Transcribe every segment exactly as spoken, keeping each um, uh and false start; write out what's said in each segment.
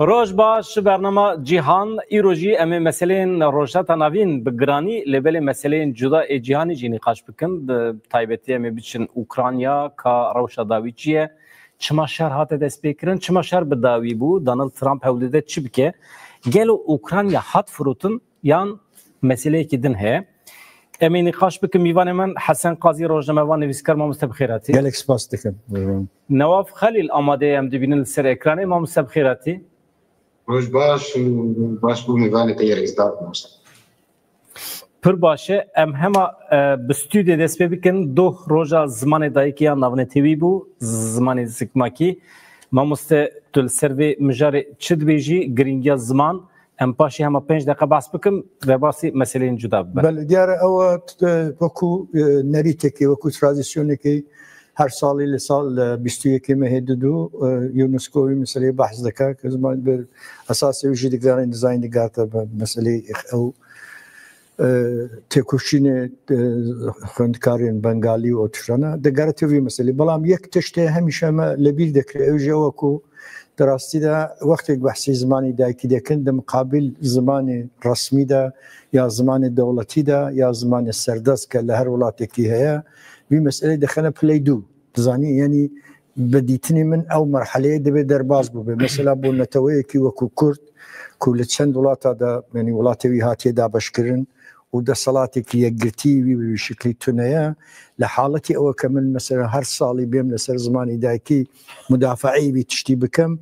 Roj baş, bernama Cîhan. Îro jî em ê meseleyên Rojhilata Navîn bi giranî, lê belê meseleyên cuda ê cîhanî jî nîqaş bikin. Bi taybetî em ê biçin Ukrayna, ka rewşa dawî çi ye? Çima şer hate destpêkirin? Çima şer bi dawî bû? Donald Trump hewl dide çi bike? Gelo Ukrayna hat firotin yan meseleyekî din heye? Em ê nîqaş bikin. Mîvanê min Hesen Qazî, rojnamevan, nivîskar, mamoste bi xêr hatî. Gelek spas dikim. Newaf Xelîl amade ye, em dibînin li ser ekranê. Mamoste bi xêr hatî. Roj baş û baş bû mîvanê te yê rêzdar, mamoste. Pir baş e. Em hema, e, bi stûdê dest pê bikin. Doh roja zimanê dayikê ya navnetewî bû, zimanê zikmakî. Mamoste, tu li ser vê mijarê çi dibêjî? Girîngiya ziman. Em paşê hema pênc deqe behs bikin, ve basî meseleyên cuda bibe. Belê, diyar e, ew e, t-, wekû, e, nerîtekê, wekû tradisyonekê her salî li sal, e, bîst û yekê mehê didu, e, UNESCO wî meseleyê behs dike, ke ziman bi esasê wî jî digarîn, dizayn digarte bi meseleyê ew, e, têkoşînê, e, xwendikarên Bengalî û ew tiştane. Digarete vî meselê. Belam yek tiştê hemîşe me li bîr dekire, ew jî ew e ku di rastî de wextêk behsî zimanê dayikî dekin, di miqabil zimanê resmî de ya zimanê dewletî de ya zimanê serdest ke li her welatekî heye, vî meseleyê dixine piley dû. Dizanî, yanî bi dîtinê min ew merheleyê divê derbas bibe. Mesela bo neteweyekî wekû Kurd ku li çend welata de, yanî welatê wî hatiye dabeşkirin û desthilatêkî yekgirtî wî bi vî şiklî tune ye, li haletî ew e ke min mesela her salî bêm li ser zimanê dayikî mudafeeyê vî tiştî bikim,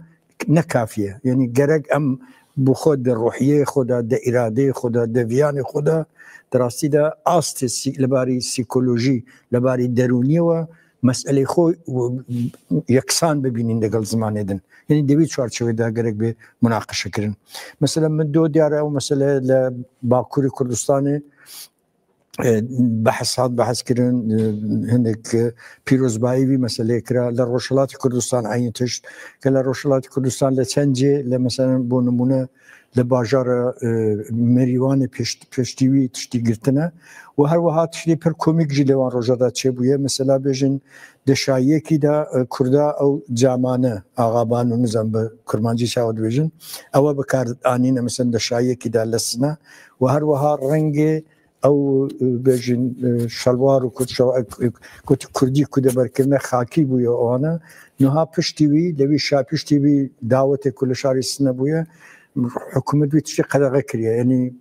ne kafî ye. Yanî gerek em bi xwe di ruhiyê xwe de, di îradeyê xwe de, di viyanê xwe de, di rastî de astê sî-, li barî psîkolojî, li barî derûniyê we meselê xwe yeksan bibînîn digel zimanê din. Yanî di vî çarçovê de gerek bê munaqeşe kirin. Mesela min do diyar e ew mesele li Bakurê Kurdistanê, e, behs hat behs kirin, e, hinek, e, pîrozbayî vî meseleyê kira. Li Rojhilatê Kurdistan eynî tişt. Ke li Rojhilatê Kurdistan li çend cê, li mesela bo nimûne li bajara, e, Merîwanê pêş-, pêştî wî tiştî girtine. Û her wiha tiştê pir komîk jî li wan roja de çêbûye. Mesela bêjin di şayiyekî de, e, Kurda ew camane, axabane û nizam bi kurmancî çawa dibêjin. Ew e bi kar anîne, mesela di şayiyekî de lesine. Û her wiha rengê ew, e, bêjin, e, şelwar û kut-, şew-, e, e, kut-, kurdî ku de berkirine xakî bûye wana. Niha piştî wî, lê wî şa-, piştî wî dawetê ku li şarê Sine bûye, hikûmet wî tiştê qedexe kiriye. Yanî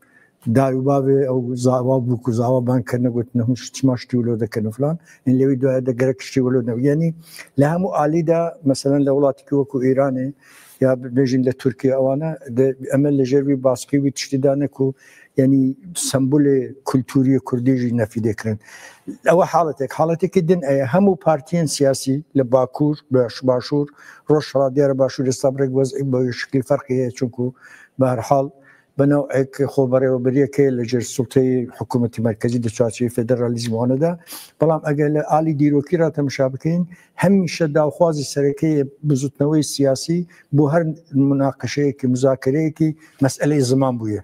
dayê û bavê ew zawa bû ku zawa ban kirine, gotine hûn çima tiştî wilo dikin û filan. Ên lê wî duaya de gerek tiştî wilo nebû. Yanî li hemû alî de, meselen li welatekî wekû Îranê ya bêjin li Tirkiye, ewana de em ê li jêr vî baskî wî tiştî dane ku yanî sembolê kulturî kurdî jî nefîdê kirin. Ew e haletek. Haletekî din e, hemû partiyên siyasî li Bakur, Baş-, Başûr, Rojhilat, diyar e Başûr êsta bi rêk wezî bi şiklî ferqî heye, çunku bi her hal bi newek xwe bereweberiyeke li jêr sulteyê hikûmetî merkezî di çarçeyê federalîzm wane de. Belam eger li alî dîrokî re temşa bikin, hemîşe daxwazî sereke ye bizûtneweyê siyasî bo her munaqeşeyekî, muzakereyekî meseleyê ziman bûye.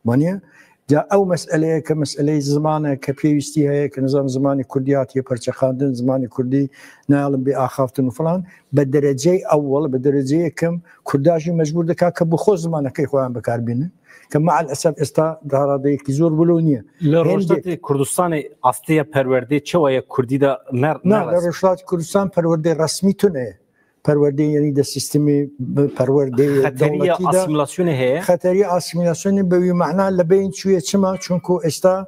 Waniye? Ca ew meseleye ke meseleyê ziman e, ke pêwîstî heye, ke nizam zimanê kurdî hatiye perçeqandin, zimanê kurdî nayalin bê axaftin û filan, bi dereceyê ewwel, bi dereceyê yekem, kurda jî mecbûr dika ke bi xwe zimanekê xwe yan bikar bînin. Ke me'el esef êsta di radeyekî zor wilo niye. Li Hindê Rojhilatê Kurdistanê astiya perwerdê çawa ye kurdî de ne, Na, ne li resmî? Rojhilatê Kurdistan perwerdê resmî tune ye. Perwerdê, yanî de sîstemê bi perwerdê Xeteriya dewletî de asîmîlasyonê heye? Xeteriya asîmîlasyonê bi wî mana li beyîn çûye. Çima? Çunku êsta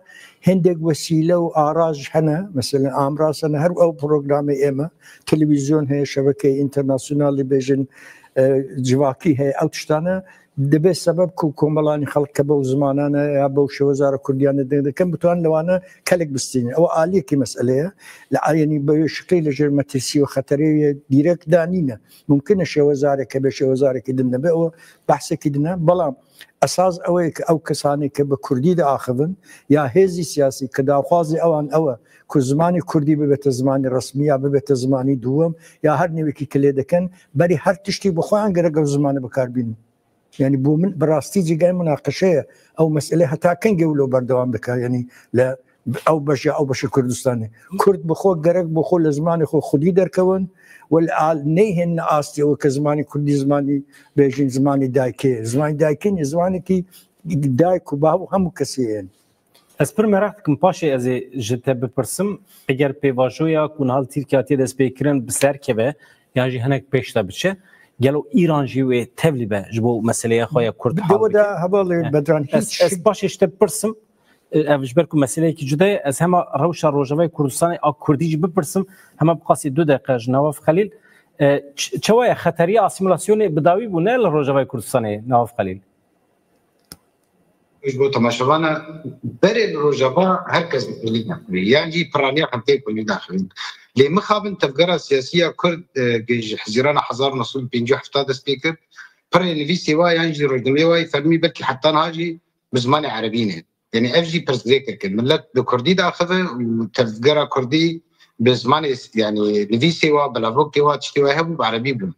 hindek wesîle û araj hene, mesela amraz hene, her ew programê ême, televîzyon heye, şebekeyê întêrnasyonalî bêjin, e, civakî heye, ew tiştane dibe sebeb ku komelanî xelk ke bew zimanane ya bew şêwezara kurdiyane deng dikin, bitonin li wane kelek bistînin. Ew aliyekî mesele ye. Li a-, yanî bi wê şiklî li jêr metirsî û xeterê wê dîrek de nîne. Mumkin e şêwezareke be, şêwezarekî din nebe. Ew behsekî din e. Belam esas ew e ke ew kesanê ke bi kurdî diaxivin ya hêzî siyasî ke daxwazê ewan ew e ku zimanê kurdî bibete zimanê resmî ya bibete zimanê duwem ya her nêwekî ke lê dikin, berî her tiştî bi xwe yan gerek ew zimanê bikar bînin. Yanî bo min bi rastî cîgayê munaqeşe ye. Ew mesele heta kengê wilo berdewam dike? Yanî li ew beşê, ew beşê Kurdistanê. Kurd bi xwe gerek bi xwe li zimanê xwe xwedî derkewin, we li al-, neyhênin astê weke zimanê kurdî, zimanî bêjin, zimanî dayikê. Zimanî dayikê ne, zimanekî dayik û bav û hemû kesê yên. Ez pir meraq dikim, paşê ez ê ji te bipirsim, eger pêvajoya ku niha li Tirkiye hatiye destpêkirin bi ser keve, yan jî hinek pêş de biçe, gelo Îran jî wê tevlî be ji bo meseleya xwe ya Kurd hal bike? Dewe de hevalê Bedran, ez, hiç ez paşê ji te bipirsim, ev ji ber ku meseleyekî cuda ye, ez hema rewşa Rojavayê Kurdistanê a Kurdî jî bipirsim, hema bi qasî du deqe ji Newaf Xelîl. E, ç-, çawa ye xeteriya asîmîlasyonê bi dawî bû ne li Rojavayê Kurdistanê, Newaf Xelîl? Ji bo temaşevana berê li Rojava her kes bi kulî daxivî. Yan jî piraniya hemtê kulî daxivî. Lê mixabin tevgera siyasî ya Kurd, e, ge-, ji Hezîrana hezar û neh sed û pêncî û heft dest pê kir. Pirê nivîsê wa yan jî rojnameyê wa yê fermî belkî heta niha jî bi zimanê erebî ne. Yanî ev jî pirsgirêkek e. Millet bi kurdî daxive û tevgera kurdî bi zimanê s-, yanî nivîsê wa, belavokê wa, tiştê wa hebû bi erebî bûn.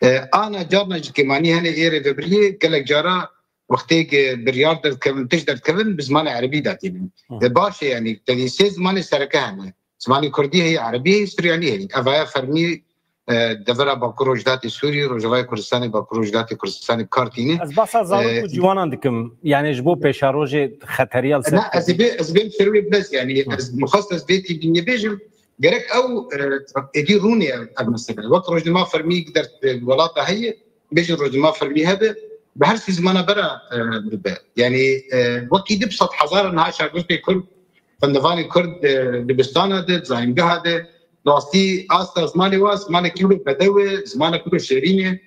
E, ana carna ji kêmanî hene ê rêvebiriyê gelek cara wextê ku biryar derdikevin, tişt derdikevin, bi zimanê erebî datînin. Hı. E, baş e, yanî, tenê sê zimanê sereke hene. Zimanê kurdî heye, erebî heye, suryanî heye. Evaya fermî, e, devera Bakur Rojhilatê Sûrî, Rojavayê Kurdistanê, Bakur Rojhilatê Kurdistanê bi kar tîne. Ez basa zarok E, û ciwanan dikim. Yanî ji bo pêşerojê xeteriya li ser Na, ez ê bê, ez ê bêm ser wê bes, yanî Hı. ez mixwest ez vê tîbînê bêjim. Gerek ew, e, êdî rûnê ev, ev mesele. Wek rojnama fermî der, e, welata heye, bêjin rojnama fermî hebe, bi her sî zimana bera, e, bibe. Yanî, e, wekî di bi sed hezar niha şagirtê Kurd, xwendevanê Kurd, e, dibistana de, di zanîngeha de, rastî asta zimanê wa, zimanekî wilo bedew e, zimanekî wilo şêrîn e.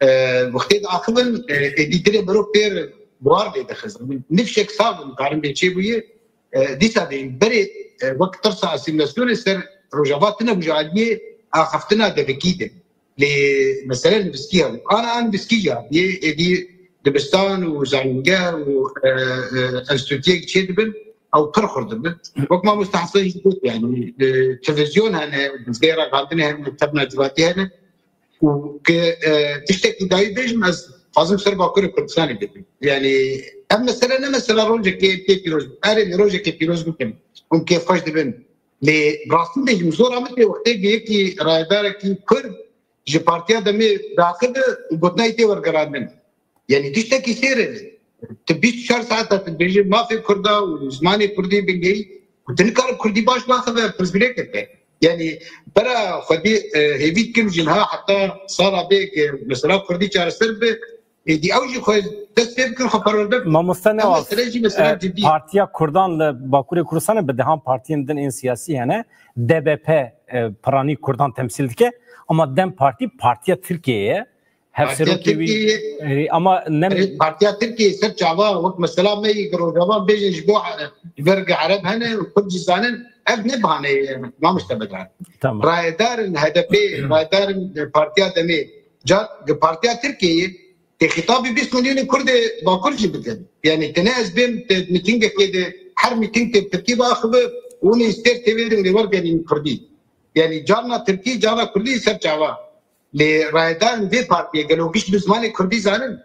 E, wextê diaxivin, e, êdî dilê mirov pêr buhar lê dixizin. Nifşek sax in, karin bê çêbûye, e, dîsa dê berê, e, wek tirsa asîmîlasyonê ser Rojava tine bû ji aliyê axiftina devikî de. Lê mesele nivîskî hebû. Ana an nivîskî jî hebû. Yê êdî dibistan û zanîngeh û, e, e, enstîtûyek çê dibin, ew pir xurt dibin. Wek mamoste Hesen jî got, yanî, e, televîzyon hene, dizgehê ragihandinê hene, mektebna civakî hene. Û ke, e, tiştekî dayî bêjim, ez xwazim ser Bakurê Kurdistanê bikim. Yanî, ev mesele ne mesela rojekê tê pîroz, erê, lê rojekê pîroz bikim. Hûn kêfxweş dibin. Lê rastî de ji zora min tê wextê ku yekî rayedarekî Kurd ji Partiya Demê daxive û gotina wî tê wergerandin. Yanî tiştekî sêr e. Tu bîst û çar saeta tu dibêjî mafê Kurda û zimanê Kurdî bingehî û tu nikarî Kurdî baş naxive, pirsgirêkek e. Yanî bera xwedî, e, hêvî dikim ji niha heta sala bê ke mesela Kurdî çareser be, êdî ew jî xwe dest pê bikin, xwe perwerde bikin. Mamoste Ev Newaf, mesele jî mesela e, cidî ye. Partiya Kurdan li Bakurê Kurdistanê bi dehan partiyên din ên siyasî hene. D B P, e, piranî Kurdan temsîl dike. Ama DEM Partî partiya Tirkiyeyê ye. Partiya Hevserokê wî, Tirkiyeyê, e, ama ne Erê, Partiya Tirkiyeyê ser çava, wek mesela me yê Rojava bêjin ji bo Ere-, ji ber ku Ereb hene û Kurd jî zanin, ev ne bahaneyê ye, mamoste Bedran. Tamam. Rayedarên H D P, rayedarên Partiya Demê, car ku Partiya Tirkiyeyê tê xîtabî bîst milyonê Kurdê Bakur jî bikin. Yanî tine ez bêm te mîtingekê de, her mîting tê bi Tirkî biaxive û hûn ê stêr tê vê dingê wergerîn Kurdî. Yanî carna Tirkî, carna Kurdî ser çava. Lê rayedarên vê partiyê gelo giş bi zimanê Kurdî zanin?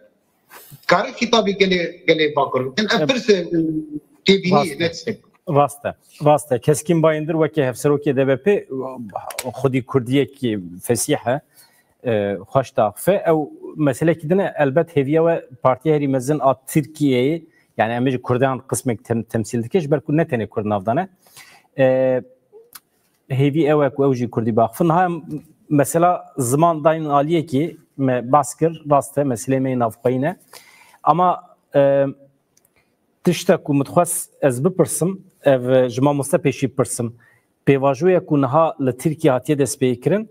Karin xîtabî gelê, gelê Bakur bikin? Ev Em, pirs e, têbînî rast e. ne tiştek. Rast e. Rast e. Keskîn Bayindir wekî hevserokê D B P xwedî Kurdiyekî fesîh e. E, xweş diaxife. Ew meselekî din e. Elbet hêviya we Partiya Herî Mezin a Tirkiyeyê, yani em ê ji Kurdan qismek tem-, temsîl dike, ji ber ku ne tenê Kurd navdane. E, hêvî ew e ku ew jî Kurdî biaxifin. Niha em mesela ziman dayîn aliyekî me bas kir, rast e, meselê me yê navxweyî ne. Ama, e, tiştek ku min dixwest ez bipirsim, ev, e, ji mamoste pêşî bipirsim. Pêvajoyek ku niha li Tirkiye hatiye destpêkirin,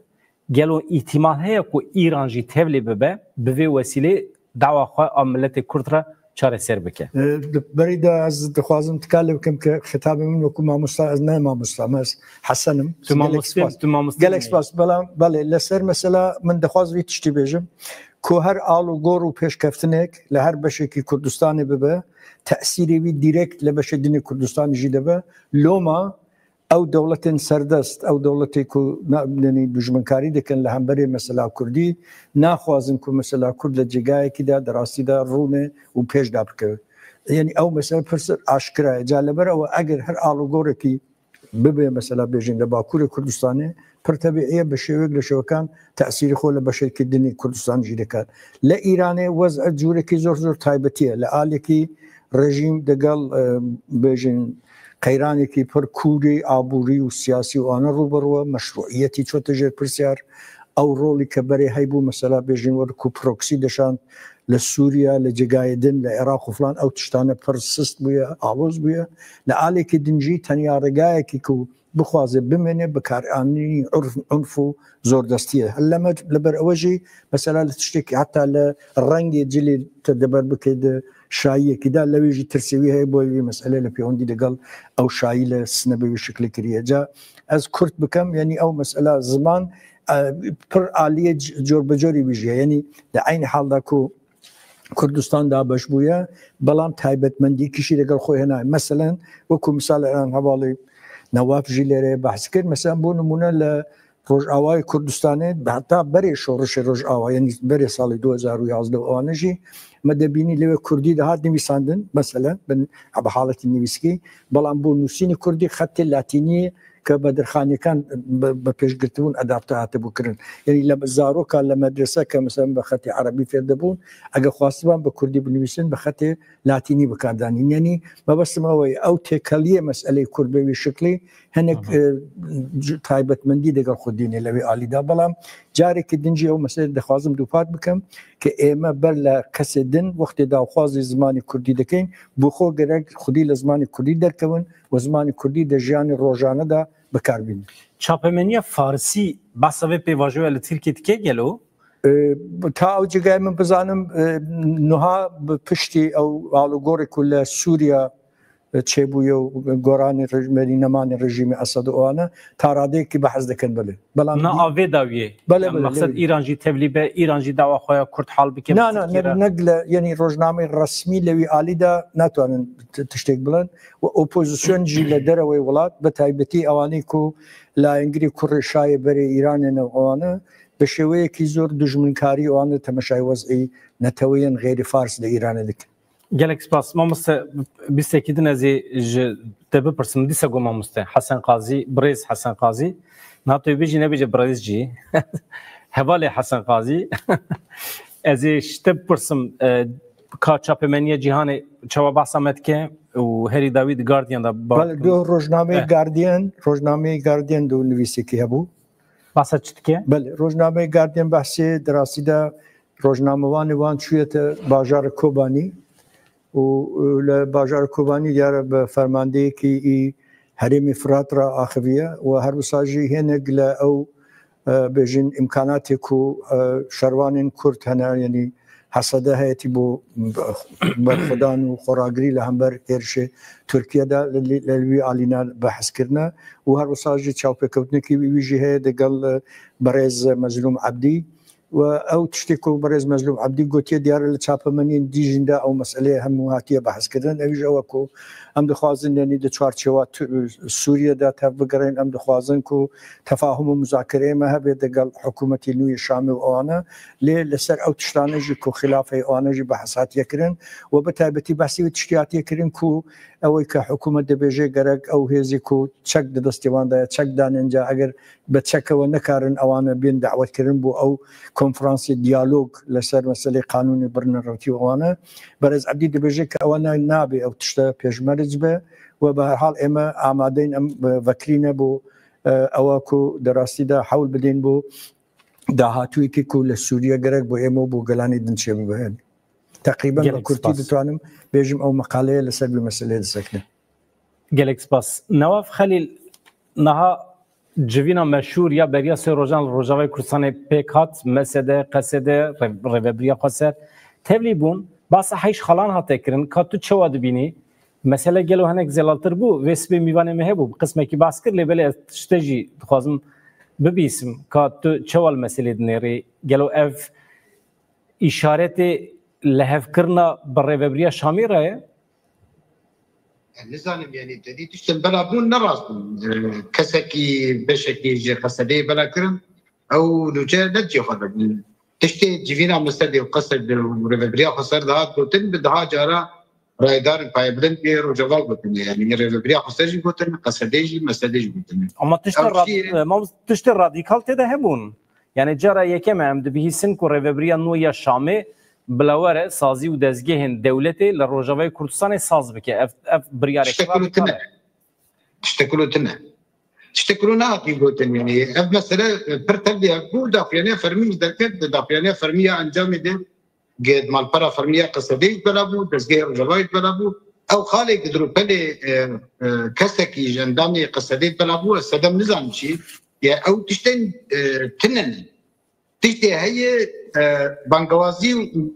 gelo îhtimal heye ku Îran jî tevlê bibe, bi vê wesîlê dawa xwe a miletê Kurd re çareser bike? E, di berî de ez dixwazim tika lê bikim ke xitabê min wekû mamosta, ez ne mamosta me, ez Hesen im. Tu Gelek mamoste, spas. tu mamoste Gelek me. spas. Bela, belê, li ser mesela min dixwaz vî tiştî bêjim ku her al û gor û pêşkeftinek li her beşekî Kurdistanê bibe, tesîrê wî dîrekt li beşê dinê Kurdistanê jî de be. Loma ew dewletên serdest, ew dewletê ku na-, yanî dujminkarî dikin li hemberê mesela Kurdî, naxwazin ku mesela Kurd li cêgayekî de di rastî de rûne û pêş de bikeve. Yanî ew mesele pirsir aşkira ye. Ca li ber ew eger her alogorekî bibe mesela bêjin li Bakurê Kurdistanê pir tebîî ye bi şêwek li şêwekan tesîrî xwe li beşekî dinî Kurdistan jî dikat. Li Îranê wez'e cûrekî zor zor taybetî ye. Li alekî rejîm digel e, bêjin qeyranekî pir kûrî aborî û siyasî û ana rû bi rû e, meşrûiyetî çote jêr pirsyar. Ew rolî ke berê heybû mesela bêjin wek ku proxy deşand li Sûriya, li cigayê din, li Iraq û filan ew tiştane pir sist bûye, aloz bûye. Li alekî din jî tenya ringayekî ku bixwaze bimêne, bikaranînî urf, unf û zordestî ye. Helleme li ber ewe jî mesela li tiştekî heta li rengê cilê te deber bike di şayiyekî de, lewê jî tirsê wî heye, boye vî meselê li pêwendî digel ew şayî li sinebê wî şiklê kiriye. Ca ez kurt bikem, yanî ew mesela ziman e, pir aliyê c- cor bi corî wî jî ye. Yanî di eynî hal de ku Kurdistan dabeş bûye, belam taybetmendî kişî lêgel xwe hênaye. Meselen, wekû misal eran hevalê Newaf jî lêrê behs kir. Meselen, bo nimûne li Rojavayê Kurdistanê, heta berê şorişê Rojava, yanî berê salê du hezar û yazdeh û ane jî, me debînî lêwê Kurdî dihat nivîsandin, meselen, bin, bi haletî nivîskî, belam bo nûsînî Kurdî xetê latînî ke bedirxanîkan bi, bi pêş girtibûn adapte hatibû kirin. Yanî li zaroka li medrese ke, meselen, bi xetê erebî fêr dibûn, eger xwestiban bi Kurdî binivîsin, bi xetê latînî bi kar danîn. Yanî mebestim ew e, ew têkeliyê meseleyê Kurd bi vî şiklî hinek Aha. e, c- taybetmendî digel xwe dînê li wî alî de. Belam carekî din jî ew meselê dixwazim dûpat bikim ke ême ber li kesê din wextê daxwazê zimanê Kurdî dikin, bo xwe gerek xwedî li zimanê Kurdî derkevin û zimanê Kurdî di jiyanê rojane de bi kar bînin. Çapemeniya Farsî behsa vê pêvajoya li Tirkiyê dike gelo? E, ta ew cigayê min bizanim, e, niha bi piştî ew alogorê ku li Sûriya, e, çêbûye û goranê rej- berî nemanê rejîmê Esed û ane, ta radeyekî behs dikin belê. Belam Na dî- avê dawiyê. Belê, Yani belê, maksed lê- Îran jî tevlî be, Îran jî dawa xwe ya Kurd hal bike bi Na, na, Tirkiyê ne, re. ne gile, yanî rojnameyê resmî li wî alî de natwanin t- tiştek bilin. Û opozîsyon jî li derewê welat, bi taybetî ewanî ku layengirî kurê şayê berê Îranê ne û ane, bi şêweyekî zor dijminkarî û ane temeşayê wez'î neteweyên xeyrî Fars li Îranê dikin. Gelek spas. Mamoste, bîstekî din ez ê ji te bipirsim. Dîsa got mamoste Hesen Qazî, birêz Hesen Qazî. Niha tu bêjî nebêje birêz jî. Hevalê Hesen Qazî. Ez ê ji te bipirsim, e, ka çapemeniya cîhanê çawa behsa me dike û herî dawî di Guardian de bar Bale, dikim. do rojnameyê Eh. Guardian, rojnameyê Guardian de nivîsekî hebû. Behsa çi dike? Belê, rojnameyê Guardian behsê di rastî de rojnamevanê wan çûyete bajarê Kobanî û, e, li bajarê Kobanî diyar e bi fermandeyekî î herêmê Firat re axiviye û her wisa jî hênek li ew, e, bêjin îmkanatê ku, e, şervanên Kurd hene, yanî H S D heyetî bo berxwedan û xweragirî li hember hêrişê Tirkiye de li, li, li wî alîna behs kirine û her wisa jî çavpêkewtinekî wî jî heye digel, e, birêz Mezlûm Ebdî. Û ew tiştê ku birêz Mezlûm Ebdî gotiye, diyar e li çapemeniyên dî jî de ew meseleyê hemû hatiye behskirin. Ew jî ew e ku em dixwazin, yanî di çarçewa Tu-, Sûriye de tev bigirin, em dixwazin ku tefahum û muzakereyê me hebe digel hikûmetê nû yê Şamê û wane. Lê li ser ew tiştane jî ku xilafê wane jî behs hatiye kirin û bi taybetî behsî wê tiştî hatiye kirin ku ew ê ke hikûmet dibêje gerek ew hêzê ku çek di destê wan de ye, çek danên ca, eger bi çekê we nikarin ewane bên dawetkirin bo ew konferansê diyalog li ser meselê qanûnê birine rewtî û ewane. Berêz Ebdî dibêje ke ewane nabe ew tişte pêşmeric be û bi her hal ême amadeyn em, e, vekirî ne bo, e, ewa ku di rastî de hewl bidên bo dahatûyekê ku li Sûriye gerek bo ême û bo gelanê din çêbibe. Teqrîben bi Gelek kurtî spas. ditwanim bêjim ew meqaleye li ser vî meseleyê disekine. Gelek spas. Newaf Xelîl, niha civîna meşhûr ya beriya sê rojan li Rojavayê Kurdistanê pêk hat, M S D, Q S D, Re-, Rêvebiriya Xweser tevlî bûn, basa heyş xalan hate kirin, ka tu çawa dibînî? Mesele gelo hinek zelaltir bû, vê sibê mîvanê me hebû, bi qismekî behs kir, lê belê ez tişte jî dixwazim bibîsim, ka tu çawa li meselê dinêrî? Gelo ev îşaretê lihevkirina bi rêvebiriya Şamê re ye? Ez nizanim, yanî, tedî tiştin bela bûn ne rast bûn. E, kesekî, beşekî ji Q S D'yê bela kirin, ew nûçe ne cihê xwe de bûn. Tiştê civîna M S D'ê û Q S D û rêvebiriya Xweser dihat gotin, bi daha cara raydarên payebilind yê Rojava gotine. Yani rêvebiriya Xweser jî gotin, Qesedê jî, Mesedê jî gotine. Ama tiştê Ew rad- jî- e, mam- tiştê radîkal tê de hebûn. Yani cara yekem e, em dibihîsin ku rêvebiriya nû ya Şamê bila were sazî û dezgehên dewletê li Rojavayê Kurdistanê saz bike. Ev, ev biryareke Tiştek wilo tune. Radîkal e. Tiştek wilo tune. Tiştek wilo nehatî gotin. Yani ev mesele, e, pir tev diye. Ku daxuyaniya fermî ji derket, di daxuyaniya fermî ya encamê de, ge-, malpera fermî ya Qesedê jî bela bû, dezgehê Rojavayê jî bela bû. Ew xalê gi dirûpelê, e, e, kesekî ji endamê Qesedê bela bû, ez sedem nizanim çi ye. Ew tiştên, e, tune ne. Tiştê heye, e, bangewazî û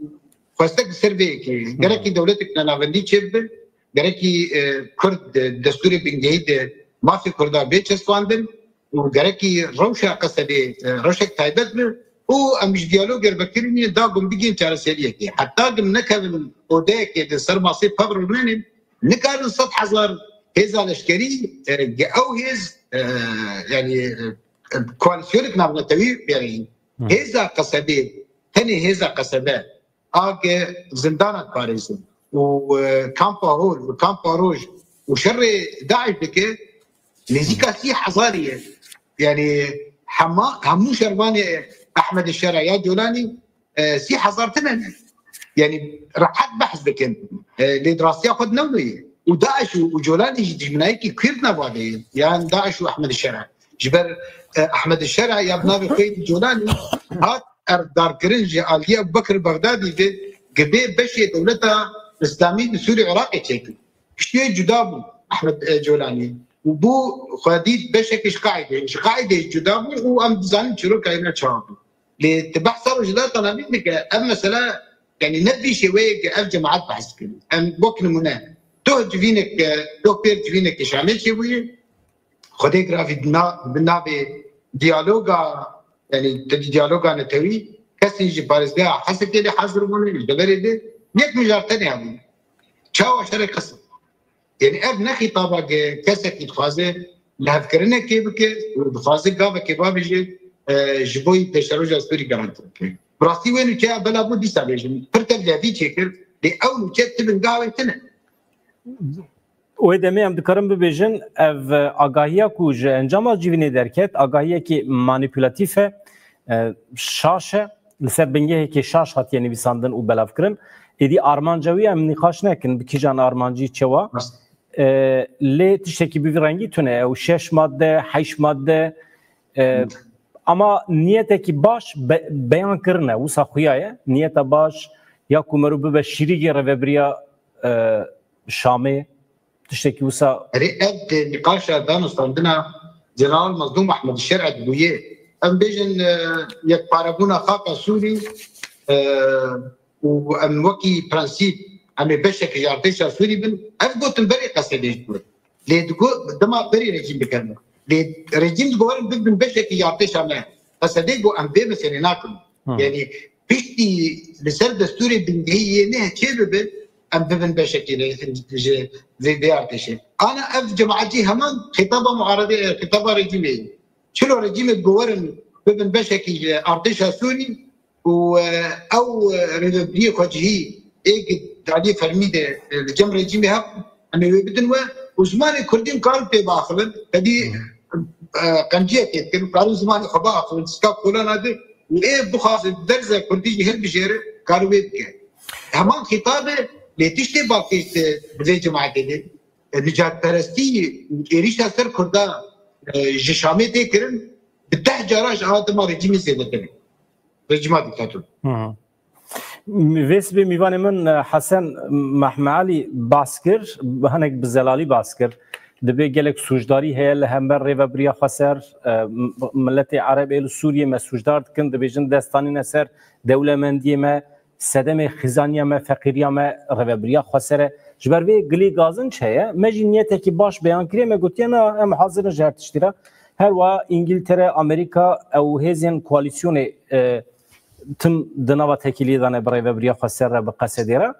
xwestek li ser vê yekê. Gerekî dewletek nenavendî çêbibe, gerekî, e, Kurd, e, destûrê bingehî de mafê Kurda bê çespandin û gerekî rewşa Qesedê, e, rewşek taybet be û em ji diyalogê re vekirînê da gum bigihên çareseriyekê. Heta gum nekevin odeyekê de ser masê pevrilmenê, nikarin sed hezar hêza leşkerî, e, ge ew hêz, e, yani, e, koalîsyonek navnetewî bêrîn. Hêza Qesedê, tenê hêza Qesede, a ge zindana diparêzin û, e, kampa hol û kampa roj û şerê DAIŞ dike, nêzîka sî hezarî ye. Yani hema, hemû şervanê Ehmed Şera ya Colanî, e, sî hezar tine ne. Yani rehet behs dikin. E, lê di rastiya xwe de ne wilo ye. Û DAIŞ û, û Colanî jî dijminayekî Kurd nava de ye. Yan DAIŞ û Ehmed Şera. Ji ber, e, Ehmed Şera ya bi navê xwe yê Colanî hat erdarkirin ji aliyê Ebu Bekir Bexdadî ve, gi bê beşê dewleta Îslamî li Sûrî Iraqê çêkir. Piştiyê cuda bû Ehmed, e, Colanî. Û bû xwedî beşekî ji Qaîdê. Ji Qaîdê cuda bû û em dizanin çîroka wî çawa bû. Lê tu behsa Rojhilata Navîn dike, ev mesele, yani ne vî şêweyê ke ev cemaet behs dikin. Em wek nimûne, doh civînek, e, doh pêr civîneke Şamê çêbûye. Xwedê giravî di na-, bi navê diyaloga, yani di diyaloga netewî, kesên ji parêzgeha Hesekê lê hazir bûne, ji deverê de yek mijar tenê hebûne. Çawa şerê qesim? Yani ev ne xîtaba ke kesekî dixwaze lihevkirinekê bike û dixwaze gavekê bavêje, e, ji bo yî pêşeroja Sûrî garantî bike. Bi rastî wê nûçeya bela bû dîsa bêjin. Pir tev levî çêkir, lê ew nûçe ti bingeha wê tune. Wê demê em dikarin bibêjin, ev, e, agahiya ku ji encama civînê derket, agahiyekî manîpulatîf e, e, şaş e, li ser bingehekê şaş hatiye nivîsandin û belavkirin. Êdî armanca wî em nîqaş nekin, bi kîjan armancî çewa. Rast. E, lê tiştekî bi vî rengî tune ye. Ew şeş madde, heşt madde, e, ama niyetekî baş be-, beyan kirine, wisa xuya ye. Niyeta baş ya ku merû bibe şîrîgê rêvebiriya, e, Şamê, tiştekî wisa. Erê, ev di nîqaşa danûstandina General Mazlûm Ehmed Şer'e dibûye. Em bêjin, e, yekparebûna xaka Sûrî, e, û em wekî prensîp em ê beşek ji artêşa Sûrî bin, ev gotin berê Qesedê ji bo. Lê digo dema berê rejîm bikevin. Lê rejîm digorin bibin beşekî ji artêşa me. Qesedê got em vê meselê nakin. Hı. Yani piştî li ser destûrê bingehî yê ne çê bibe, em bibin beşekî ji vê, vê artêşê. Ana ev cemaetî heman xîtaba muaredê, xîtaba rejîmê ye. Çilo rejîmê digorin bibin beşekî ji artêşa Sûrî, û, e, ew, e, rêvebiriyê xwecihî ê ki daliyê fermî de, e, li cem rejîmê hebû, em ê wê bidin we û zimanê kurdî em karin pê biaxivin, tedî, e, qenciyekê dikin, karin zimanê xwe biaxivin, sika kolana de û ê bixwaze derze kurdî jî hilbijêre, karin wê bike. Heman xîtab e, lê tiştê balkêş de bi vê cemaetê de, e, nijadperestî û êrîşa ser kurda, e, ji Şamê tê kirin, bi deh cara ji a dema rejîmê zêdetir e. Rejîma dîktator. Hı hı. Vê sibê mîvanê min, e, Hesen Mehmealî bas kir, hinek bi zelalî bas kir. Dibê gelek sûcdarî heye li hember rêvebiriya xweser, e, m-, miletê Ereb ê li Sûriyê me sûcdar dikin, dibêjin dest danîne ser dewlemendiyê me, sedemê xizaniya me, feqîriya me, rêvebiriya xweser e. Ji ber vê gilî gazinc heye, me jî niyetekî baş beyan kiriye, me gotiye na, em hazir in ji her tiştî re. Her wiha Îngiltere, Amerîka, ew hêzên koalîsyonê, e, tim di nava tekîliyê de ne bi rêvebiriya xweser re, bi Qesedê re.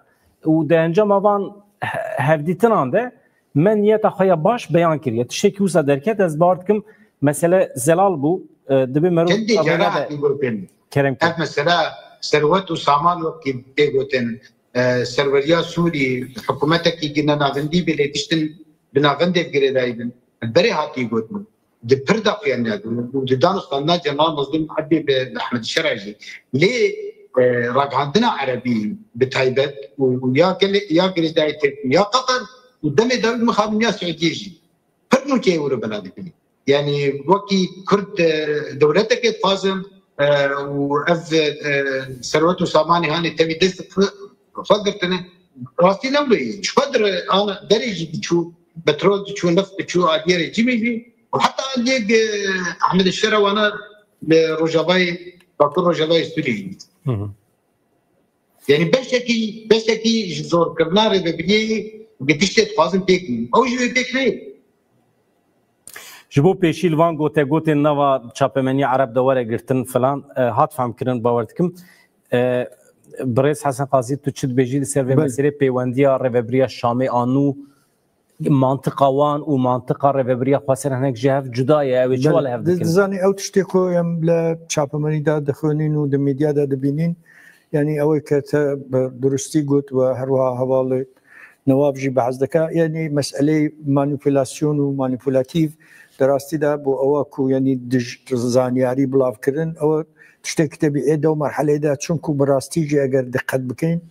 Û di encama van he-, hevdîtinan de me niyeta xwe ya baş beyan kiriye. Tiştekî wisa derket, ez bawer dikim mesele zelal bû. E, dibê merov Çendê cara de hatî gotin. Kerem kir. Ev mesela serwet û saman wekî tê gotin. e, serweriya Sûrî, hikûmetekî gine navendî bê lê tiştin bi navendê girêdayî bin. Berê hatî gotin. Di pir de xuya nedin. Û di danûstandina Cemal Mazlûm Ebdî bi, bi Ehmed Şera jî. Lê, e, ragihandina Erebî bi taybet û, û ya gelê, ya girêdayî Tirk û ya Qatar û demê dawî mixabin ya Siûdiyê jî. Pir nûçeyê wilo bela dikirî. Yanî wekî Kurd, e, dewleteke dixwazin, e, û ev, e, serwet û samanê hanê tevî dest xwe, xwe girtine. Rastî ne wilo yî. Ji xwe dir ana derê jî diçû, petrol diçû, neft diçû, aliyê rejîmê jî. Û heta aliyê, e, Ehmed Şera wana li Rojavayê, Bakur Rojavayê Sûriyê jî. Hı hı. Yanî beşekî, beşekî ji zorkirina rêvebiriyê bi tiştê dixwazin pêk bînin. Ew jî wê pêk neyê. Ji bo pêşî li van gotegotên nava çapemeniya Ereb de were girtin filan, e, hat fehmkirin, bawer dikim. E, birêz Hesen Qazî, tu çi dibêjî li ser vê Belê. meselê peywendiya rêvebiriya Şamê a nû, mantiqa wan û mantiqa rêvebiriya Xweser hinek ji hev cuda ye, ew ê çawa Belê. li hev Di-, dikin? Dizanî ew tiştê ku em li çapemenî de dixwînin û di medya de dibînin, yanî ew ê ke te bi durustî got û her wiha hevalê Newaf jî behs dike, yanî meseleyê manîpulasyon û manîpulatîf di rastî de bo ewa ku yanî dij-, zanyarî bilav kirin, ew tiştekî tebîî ye di ew merheleyê de, çunku bi rastî jî eger diqet bikeyn,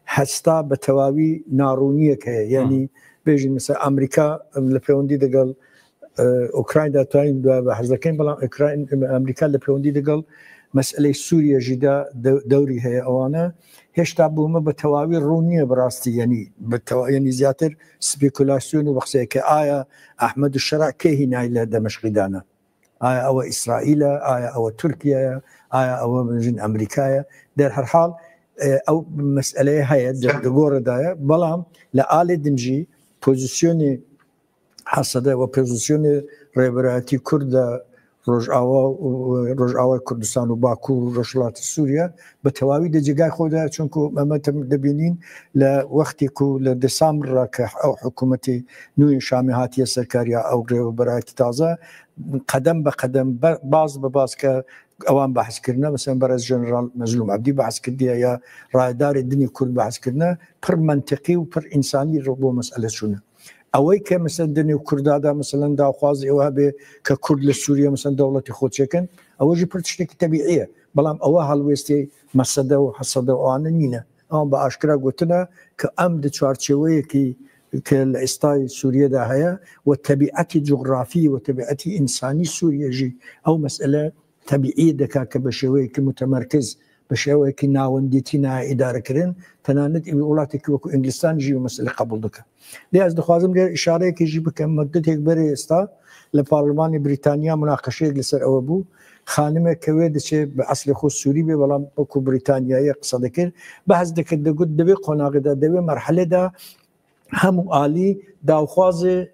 hesta bi tewawî narûniyek heye. Yanî Hı. bêjin mesela Amerîka li pêwendî digel, e, Ukrayna de tayîn de behs dikin, belam Ukrayn-, Amerîka li pêwendî digel meseleyê Sûriye jî de de-, dewrî heye ewana. Hêşta bo me bi tewawî rûn niye bi rastî, yanî bi tewa-, yanî ziyadtir spekulasyon û bi qiseyeke aya Ehmed Şera kê hînayî li Demeşqî dane? Aya ew e Îsraîl e, aya ew e Tirkiye ye, aya ew e bêjin Amerîka ye? Der her hal, e, ew meseleye heye, di, Sen- di gor de ye. Belam li alê din jî pozisyonê Hesede we pozisyonê Rêberayetî Kurd de Rojava û Rojavayê Kurdistan û Bakur û Rojhilatê Sûriye bi tewawî di cigay xwe de, çunku me me tim dibînîn li wextê ku li Desamber re ke ew hikûmetê nû yê Şamê hatiye serkariya ew rêveberayetî taze, qedem be qedem, be-, baz be baz ke ewan behs kirine, mesela berez Jeneral Mezlûm Ebdî behs kirdiye ya rayedarê dinê Kurd behs kirine, pir mentiqî û pir însanî re bo mesele çûne. Ewey ke mesela di nêv Kurda de mesela daxwazê ew hebe ke Kurd li Sûriye mesela dewletê xwe çêkin, ew jî pir tiştekî tebîî ye. Belam ew helwêstê Mesede û Hesede û ane nîne. Ewan bi aşkera gotine ke em di çarçeweyekî ke li êstayê Sûriye de heye û tebîetî cografî û tebîetî însanî Sûriye jî ew mesele tebîî dike ke bi şêweyekî mutemerkiz, bi şêweyekî nawendîtî nayê îdarekirin, tenanet wî welatekî wekû Îngilîstan jî wî meselê qebûl dike. Lê ez dixwazim lê îşareyekê jî bikim. Mudetek berê êsta li Parlemanê Brîtanya munaqeşeyek li ser ewe bû. Xanimek ke wê diçe bi eslê xwe Sûrî bê, belam wekû Brîtanyayê qise dikir. Behs dikir, digot di vê qonaxê de, di vê merhelê de hemû alî daxwazê,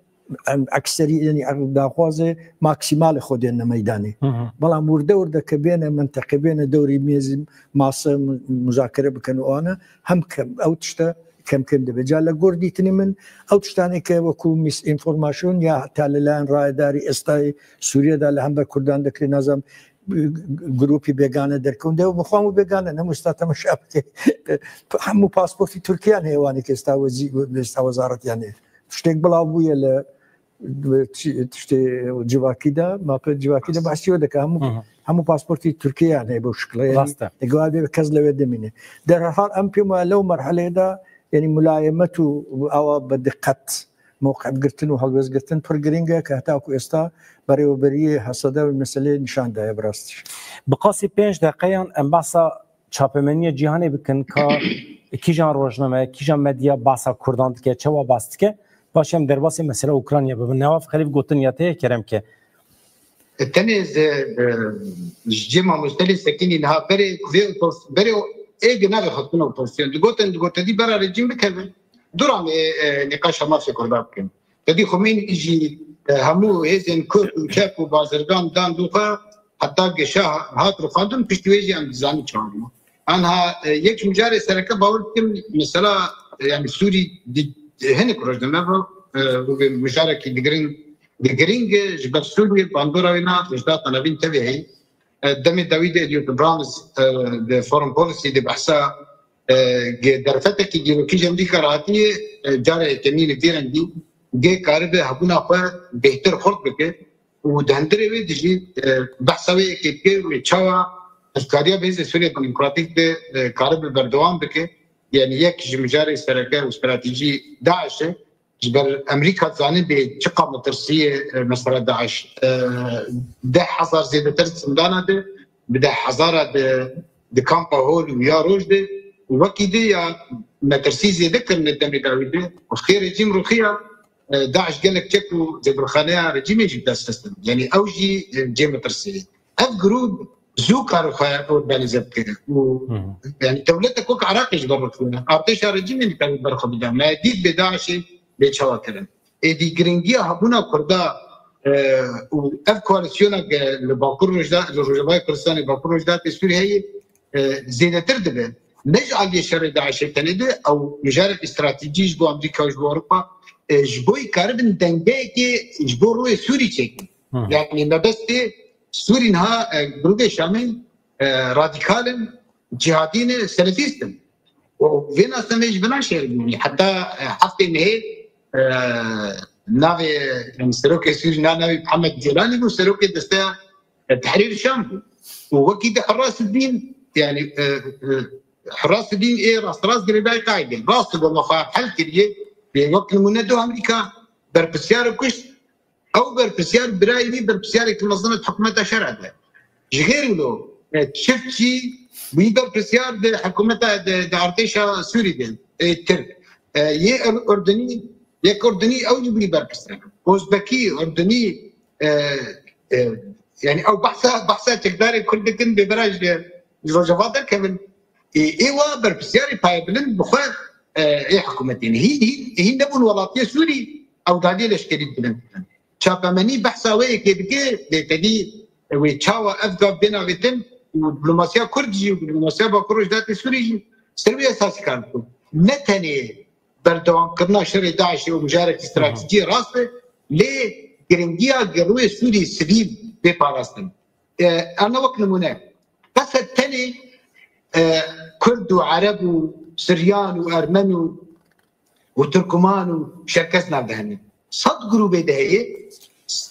em, ekserî, yanî daxwazê maksîmalê xwe dêne meydanê. Hı hı. Belam wirde wirde ke bêne menteqê, bêne dewrî mêzî mase mu-, muzakere bikin û ane, hem kem, ew tişte kemkem dibe. Ca li gor dîtinê min, ew tiştanê ke wekû misinformasyon ya heta li layen rayedarî êstayê Sûriye de li hember Kurdan dikirê, nazam, grûpî bêgane derkewin. De bi xwe hemû bêgane ne, ûsta temaşa bike. Hemû pasportî Tirkiyan heye, wanê ke êsta wezî-, êsta wezaretiyan heye. Tiştek bilav bûye li, li çi-, tiştê civakî de, mapê civakî de behsî wê dike. Hemû, Hı hı. hemû pasportî Tirkiyan heye bo şikla. Yanî Rast e. Dike wê kes li wê dimîne. Derhal em pê ma lew merheleyê de, yanî mulayemet û awa bi diqet mewqif girtin û helwêst girtin pir giring e, ke heta ku êsta berêweberiyê Hesede wê meseleyê nîşan daye bi rastî. Bi qasî pênc deqeyan em behsa çapemeniya cîhanê bikin, ka kîjan rojname, kîjan medya behsa Kurdan dike, çawa behs dike, paşê em derbasî mesela Ukrayna bibin. Newaf Xelîf gotin ya te ye, kerem ke. E, tenê ez, e, ji cê mamoste lê sekinî niha berê vê opos-, berê o-, ê gi navê xwe tune opozisyon. Digotin, digot, te dî bera rejîm bikeve. Duran ê, e, nîqaşa mafê Kurda bikin. Te dî Xumênî jî, e, hemû hêzên Kurd û çep û bazirgan dan dû xwe, heta gişa hat rûxandin, piştî wê jî em dizanî çawa bû. Anha, e, yek mijarê sereke bawer dikim, mesela, e, yani Sûrî di, hinek roj de me bo, e, û vê mijarekî digirin, di giring e, ji ber Sûriyê bandora wê na, ji data nevîn tevê heyî. E, demê dawî de Eliot Abrams, e, di Foreign Policy de behsa e, ge-, derfetekî dîrokî ji Amerîka re hatiye, e, cara yekemî li vî rengî gê karibe hebûna xwe bêhtir xurt bike û di hundirê wê de jî, e, behsa wê yekê dike wê çawa hevkariya bi Hêzên Sûriya Demokratîk de, e, karibe berdewam bike. Yanî yek ji mijarê sereke û stratejî DAIŞ e. Ji ber Amerîka dizanin bê çiqa metirsî ye, e, mesela DAIŞ. E, deh hezar zêdetir zindana de, bi deh hezara de, di kampa hol û ya roj de, û wekî di ya metirsî zêde kirine demê dawî de. Û xê rejîm ruxiya, e, DAIŞ gelek çek û zêbirxaneya rejîmê jî bi dest xistin. Yanî ew jî, e, cê metirsî ye. Ev grûp zû kar xwe organîze bike. Û, Hı hı. yanî dewletek wek Iraqê ji ber xwe, artêşa rejîmê nikare ber xwe bide. Me dît bê DAIŞê bê çawa kirin. Êdî giringiya hebûna Kurda, e, û ev koalîsyona ke li Bakur Rojda-, li Rojavayê Kurdistanê, Bakur Rojhilatê Sûriyê heye, e, zêdetir dibe. Ne ji aliyê şerê DAIŞê tenê de, ew mijarek stratejî ji bo Amerîka û ji bo Ewropa, e, ji bo karibin dengeyekê ji bo rûyê Sûrî çêkin. Hı. Yanî mebestê Sûrî niha, e, grûbê Şamê, e, radîkal in, cihadî ne, selefîst in. Û vê nasnameyê ji vina şêribûnî. Heta, e, heftê mehê, e, navê, yanî serokê Sûrî na navê Mihemed Colanî bû, serokê desteya, e, Tehrîr Şam bû. Û wekî di Hurras Dîn, yanî, e, e, Hurras Dîn ê rasterast girêdayî Qaîdê. Rast got, me xwe hel kiriye. Bê wek nimûne du Amerîka berpirsiyar kuşt. Ew berpirsiyar, birayê wî berpirsiyareke mezin e di hikûmeta şer de. Ji xêr wilo, e, çiftçî wî berpirsiyar di hikûmeta, di, di artêşa Sûrî de, e, Tirk. E, yê Ur-, Urdunî, yek Urdunî ew jî wî berpirsiyar. Ozbekî, Urdunî, e, e, yanî ew behsa, behsa çekdarê Kurd dikin bê bira ji, ji Rojava derkevin. E, ê wa berpirsiyarê payebilind bi xwe, e, ê hikûmetê ne. Hîn, hîn, hîn nebûn welatiyê Sûrî ew daliyê leşkerî bilind bikin. Çapemenî behsa wê yekê dike, lê tevî wê çawa ev gav bêne avêtin û diplomasiya Kurd jî û diplomasiya Bakur Rojhilatê Sûrî jî ser wê esasî kar bikin. Ne tenê berdewamkirina şerê DAIŞê û mijareke stratejî rast e, lê giringiya rûyê Sûrî sivîl bê parastin. E, ana wek nimûne, qesed tenê, e, Kurd û Ereb û Siryan û Ermen û û Tirkuman û Şerkes nav de hene. Sed grûbê de heye,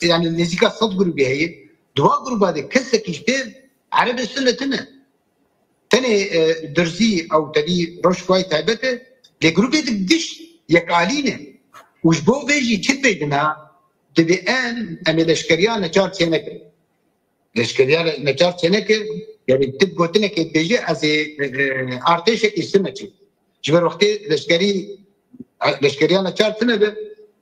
yanî nêzîka sed grûbê heye. Di wa grûba de kesekî ji pêv Erebê Sunne tune. Tenê, e, Durzî ew tevî rewş xwe taybet e, lê grûbê di giş yekalî ne. Û ji bo vê jî çi dibê dina, dibê em, em ê leşkeriya neçar çênekin. Leşkeriya neçar çêneke, yanî tu gotinekê dibêje, ez ê, e, e, artêşekî Sunne çêkim. Ji ber wextê leşkerî, leşkeriya neçar tune be,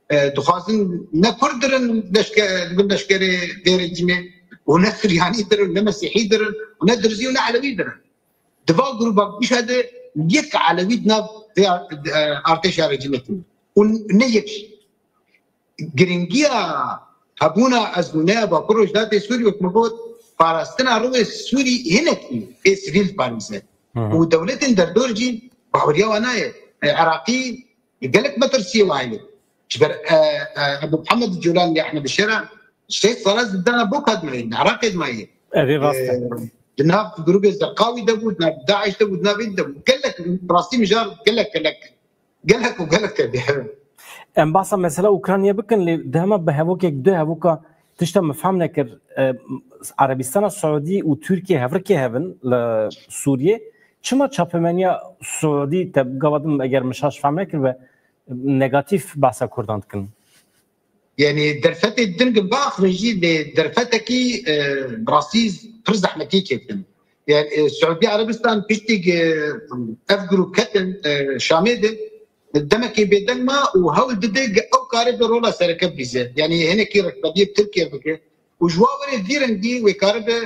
e, dixwazin ne Kurd dirin leşke-, bin leşkerê vê rejîmê û ne Suryanî dirin, ne Mesîhî dirin û ne Dirzî û ne Elewî dirin. Di va grûba gişa de yek Elewî di nav vê ar-, e, artêşa rejîmê tune. Û ne yek jî. Giringiya hebûna ezmûneya Bakur Rojhilatê Sûrî, wek min got, parastina rûyê Sûrî hinekî ê sivîl diparêze. Hı hı. Û dewletên derdor jî baweriya wan nayê. E, Iraqî gelek metirsiyê wan heye. Ji ber, e, e, Ebu Muhammed Colan ya Ehmed Şera şeş sala zindana boka de maye, Iraqê de maye. Erê, rast e. E, di nav grûbê Zerqawî de bû, di nav DAIŞ de bû, di nav ê de bû. Gelek, rastî mijar gelek, gelek. Gelek û gelek tevî heye. Em bahsa mesela Ukraynayê bikin, lê dema bi hevokek, du hevoka, tişta min fehm nekir. E, Erebistana Siûdî û Tirkiye hevrikê hev in li Sûriyê. Çima çapemeniya Siûdî, te gava din eger min şaş fehm nekir be, negatîf behsa Kurdan dikin? Yanî derfetê din ki biaxivin jî, lê derfetekî, e, bi rastî pir zehmetî çêdikin. Yanî, e, Siûdî Erebistan piştî ki, e, ev grûp ketin, e, Şamê de, demekê bêdeng ma û hewl dide ki ew karibe rola sereke bilîze. Yanî hinekî rêkberiyê bi Tirkiye bike. Û ji wa werê vî rengî wê karibe,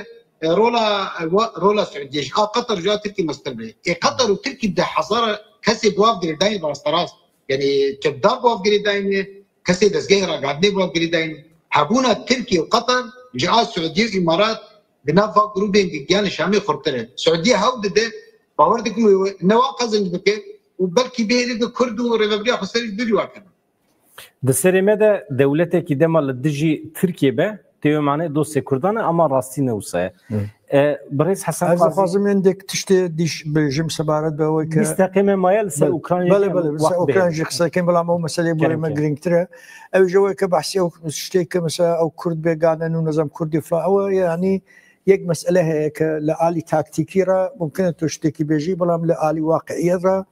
e, rola, e, wa-, rola Siûdiyê ji a Qeter, ji a Tirkî mestir be. Ê Qeter û Tirkî deh hezar kesê bi wav girêdayî rasterast. Yanî çekdar bi wav girêdayî ne, kesê dezgehê ragihandinê bi wav girêdayî ne. Hebûna Tirkî û Qeter ji a Siûdiyê û Îmarat di nav va grûbên gigiyan Şamê xurtir e. Siûdiye hewl dide, bawer dikim wê ne wan qezenc bike û belkî bihêle bi Kurd û rêveberiya Xweser jî dûrî wan keve. Di serê me de dewletekî dema li dijî Tirkiyê be, Tê wê manê dostê Kurdan e, ama rastî ne wisa ye. Hı. E, birêz Hesen Ez Qazî dixwazim hindek tiştê dîş bêjim sebaret bi ew ke bîst deqê me maye li ser Bele, Ukraynayê bele, bele, li ser wext Ukrayna bihêle. Jî qise dikim, belam ew meseleyê bo Kerem me ke. Girîngtir e. Ew ji we ke behsê ew tiştê ke mesela ew Kurd bêgane nû nizam Kurdî filan, ew e, yanî yek mesele heye ke li alî taktîkî re mumkin e tu tiştekî bêjî, belam li alî waqiiyet re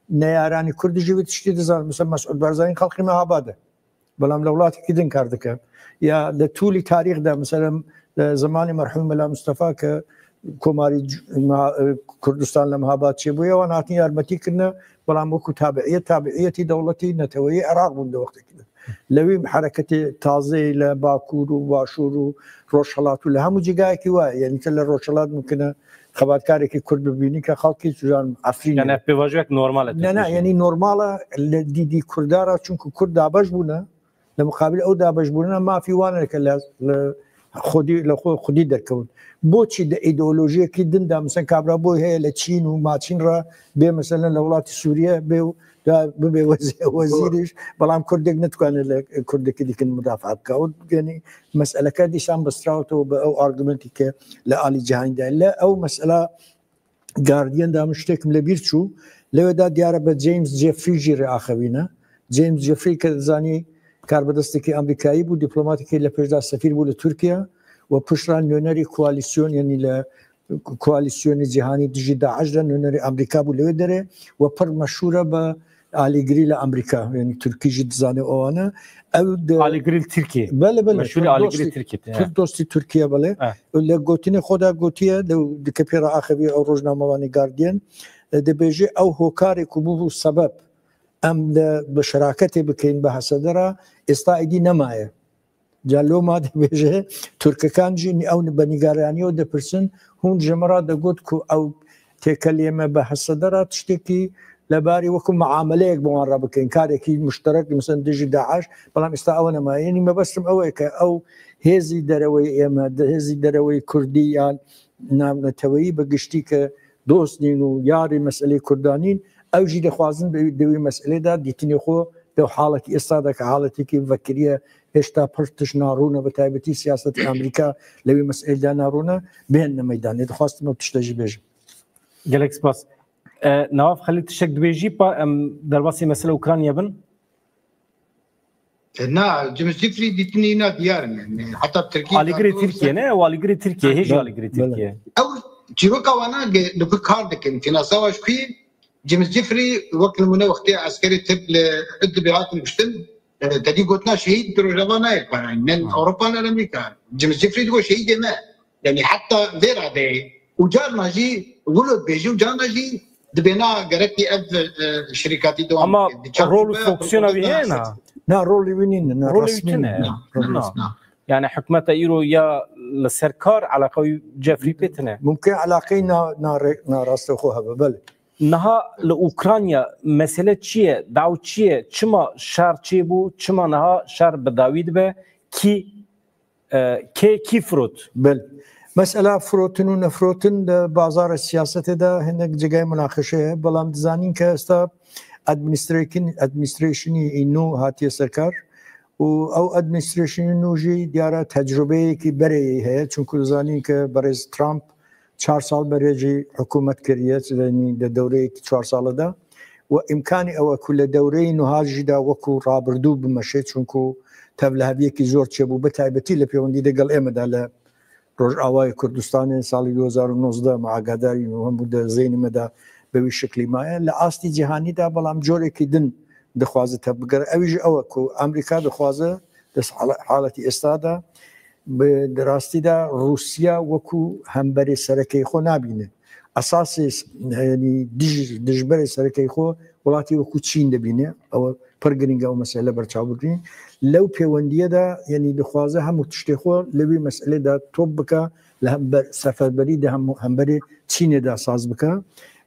neyaranî Kurd jî vê tiştê dizan. Mesela Mesûd Barzanî xelkî Mehabad e. Belam li welatekî din kar dike. Ya li tûlî tarîx de, mesela, li zemanê merhûm Mela Mustafa ke Komarî C-, Ma-, e, Kurdistan li Mehabad çêbûye, wan hatin yarmetî kirine, belam wekû tabiiyet, tabiiyetî dewletî neteweyî Iraq bûn di wextekî de. Li wî hereketê tazeyê li Bakur û Başûr û Rojhelat û li hemû cîgayekî wa ye. Yanî te li Rojhelat mumkin e xebatkarekî Kurd bibînî ke xelkî, tu zanî, Efrînê. Yani ev pêvajoyek normal e, tu Ne, ne, dibêjî. Yanî normal e li dîdî Kurda re, çunku Kurd dabeş bûne. Li muqabil ew dabeşbûnine mafî wan e ke li, li xwedî, li xwe xwedî derkewin. Boçî di îdeolojiyekî din de, mesela, kabra boy heye li Çîn û maçîn re bê, mesela, li welatî Sûriye bê û da bibe wezî-, wezîrî, belam Kurdek netwikane li Kurdekî dikin mudafaa bike. Û, yanî, meseleke dîsan bi strawt û bi ew argumentî ke li alî cîhanî de. Li ew mesela Guardian de min ştêkim li bîr çû. Lewê de diyar e bi James Jeffrey jî re axivîne. James Jeffrey ke dizanî karbidestekî Amerîkayî bû, dîplomatekî li pêş de sefîr bû li Tirkiye û piştre nûnerî koalîsyon, yanî li koalîsyonê cîhanî dijî DAIŞ de nûnerî Amerîka bû lewê derê û pir meşhûr e bi alîgirî li Amerîka, yanî Tirkî jî dizane o ane. Ew de Alîgirî li Tirkiye. Bele, bele, Meşhûrî Tirk alîgirî dostî, Tirkiye, he. Tirk dostî Tirkiye, bele. He. Li gotinê xwe de gotiye, li dikepê re axivî ew rojnamevanê Guardian, e, dibêje ew hokarê ku bûbû sebeb em li bi şiraketê bikeyin bi Hesede re, êsta êdî nemaye. Ca loma dibêje, Tirkikan jî ew bi nîgaraniya dipirsin, hûn ji min re digot ku ew têkiliyê me bi Hesede re tiştekî li barî wekû muameleyek bi wan re bikin, karekî muşterek, mesela dijî DAIŞ, belam êsta ew nemaye. Yanî mebestim ew e ke ew hêzî dereweyî ême, hêzî dereweyî Kurdî yan navneteweyî bi giştî ke dost nîn û yarî meselê Kurdan nîn, ew jî dixwazin di, di wî meselê de dîtinê xwe di haletî êsta de ke haletekî vekirî ye, hêşta pir tişt narûn e, bi taybetî siyasetê Amerîka li wî meselê de narûn e, bihêne meydanê. Dixwastim ew tişte jî bêjim. Gelek spas. E, Newaf Xelîl, tiştek dibêjî, pa em derbasî mesela Ukrayna bin? E, na, James Jeffrey dîtinî na diyar in. Yanî heta Tirkî Alîgirê Tirkiye ne? Ew alîgirê Tirkiye, hêjî Bele, alîgirê bele. Tirkiye. Ew çîroka wana ge-, li ku kar dikin. Fînansa wa ji ku yî? James Jeffrey wek nimûne wextê eskerê Tirk li Idlibê hatin kuştin, e, te dî gotina şehîd di rojava nayê xwe. Ne Hı. Ewropa ne Amerîka. James Jeffrey digo şehîdê me. Yanî heta vê radeyê. Û carna jî wilo dibêjî û carna jî dibêna gerekî ev, e, şirîkatî dewam Ama bike. Di çar rol û çarçoveya fonksiyona wî heye na? Na, rolê wî nîne, na, Rolê wî resmî tune. nîne. Na, Rolê na, wî na. Tune. Yani hikûmeta îro ya li ser kar eleqa wî Jeffrey pê tune. Mumkin eleqeyî na, na, na rastê xwe hebe, belê. Niha li Ukrayna mesele çi ye? Daw çi ye? Çima şer çêbû? Çima niha şer bi dawî dibe? Kî E, kê kî firot? Belê. Mesela firotin û nefirotin di bazara siyasetê de hinek cigayê munaqeşe ye. Belam dizanîn ke esta administrakin-, administrationî nû hatiye serkar û ew administrationî nû jî diyara tecrubeyekî berê heye. Çunku dizanîn ke berêz Trump çar sal berê jî hikûmet kiriye, yanî di dewreyekî çar sale de. Û îmkanî ew e ku li dewreyê nuha jî de wekû rabirdû bimeşe, çunku tevliheviyekî zor çêbû, bi taybetî li pêwendî de gel ême de li Rojavayê Kurdistanê salê du hezar û nozdeh me agadarî û hemû di zênê me de bi wî şiklî maye. Li astî cîhanî de belam corekî din dixwaze tevbigere. Ew jî ew e ku Amerîka dixwaze di hala-, haletî êsta de bi, di rastî de Rûsya wekû hemberê serekeyê xwe nabîne. Esasê s-, yanî dij-, dijberê serekeyê xwe welatî wekû Çîn dibîne. Ew pir girîng e ew mesele berçavbirîn. Lew pêwendiyê de, yanî dixwaze hemû tiştê xwe li wî meselê de top bike, li hember seferberî di hemû hemberê Çînê de saz bike.